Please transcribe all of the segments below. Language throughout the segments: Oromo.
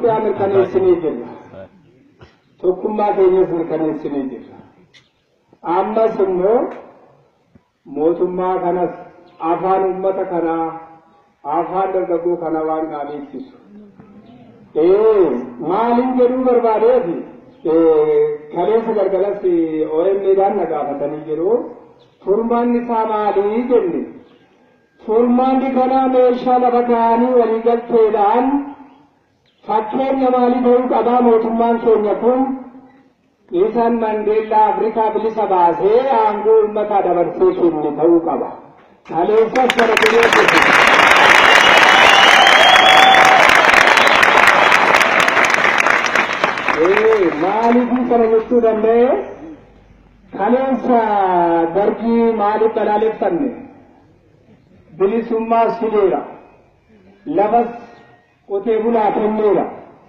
Itoophiyaa mirkaneessinee jirra. Tokkummaa keenyas mirkaneessinee jirra. Ammas immoo mootummaa kanas afaan uummata kanaa, afaan dargaggoo kanaa waan beeksisu. Maaliin jedhuu barbaadeef kaleessa galgalas OMN-dhaan na gaafatanii jiru. Furmaanni isaa maalii jenne? Furmaanni kanaa meeshaa lafa kaa'anii waliigalteedhaan fakkeenya maalii ta'uu qabaa mootummaan keenya kun isaan Mandeellaa Afrikaa bilisa baasee aangoo uummataa dabarsee kenne ta'uu qaba. Kaleessas kana jedhee hojjete. Maaliif kana jechuu danda'e? Kaleessa Dargii maaliif balaaleffanne? Bilisummaas fideera. Lafas qotee bulaa kenneera.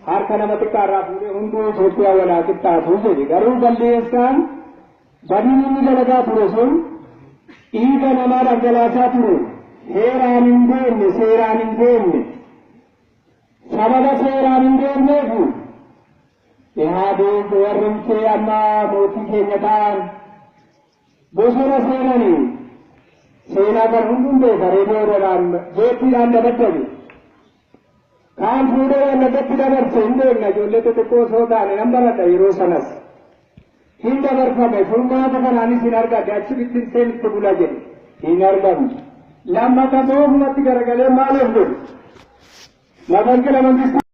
Harka nama xiqqaarraa fuudhee hunduu Itoophiyaa walaa qixxaatu jedhe. Garuu balleessaan badiin inni dalagaa ture sun dhiiga namaa dhangalaasaa ture. Heeraan hin deemne, seeraan hin deemne. Sababa seeraan hin deemneef Ihaadeeg warrumtee amma mootii keenya ta'an bosona seenanii seenaa kan hunduun beeka reediyoodhaan jeettiidhaan dabaddabe. Kaan fuudhee Wallagatti dabarse hin beekna ijoollee xixiqqoo osoo taane nan baradha yeroo sanas. Hin dabarfame furmaata kanaanis hin argadhe achi bittinseen itti bula jedhe hin argamne. Lammata moofumatti garagalee maal of godhe? Mafanqila mangistuu.